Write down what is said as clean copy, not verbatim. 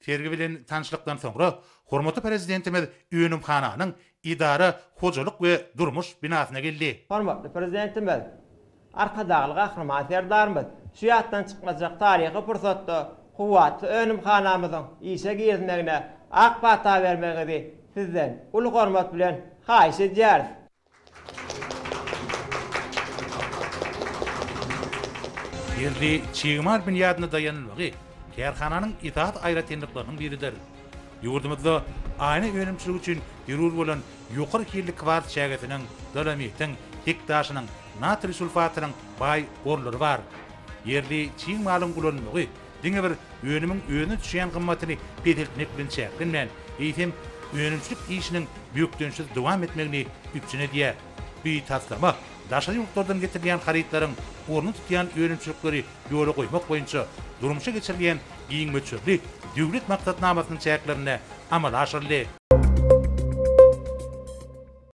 Sergi bilen tanyşlykdan soňra, hormatly Prezidentimiz önümhananyň edara, hojalyk we durmuş binasyna geldi. Hormatly Prezidentimiz Arkadagly Gahryman Serdarymyz şu ýatdan çykmajak taryhy pursatda kuwwatly önümhanamyzyň işe girizmegine ak pata bermegiňizi Sizden uly hormat bilen haýyş edýäris. Ýerli çig mal binýadyna daýanylmagy kärhananyň esasy aýratynlyklarynyň biridir. Ýurdumyzda aýna önümçiligi üçin zerur bolan ýokary hilli kwars çägesiniň, dolomitiň, hek daşynyň, natriý sulfatynyň baý gorlary bar. Ýerli çig malyň ulanylmagy diňe bir önümiň özüne düşýän gymmatyny peseltmek bilen çäklenmän, eýsem, önümçilik işiniň bökdençsiz dowam etmegini üpjün edýär. Bu taslama daşary ýurtlardan getirilýän harytlaryň ornuny tutýan önümçilikleri ýola goýmak boýunça durmuşa geçirilýän giň möçberli döwlet maksatnamasynyň çäklerinde amala aşyryldy.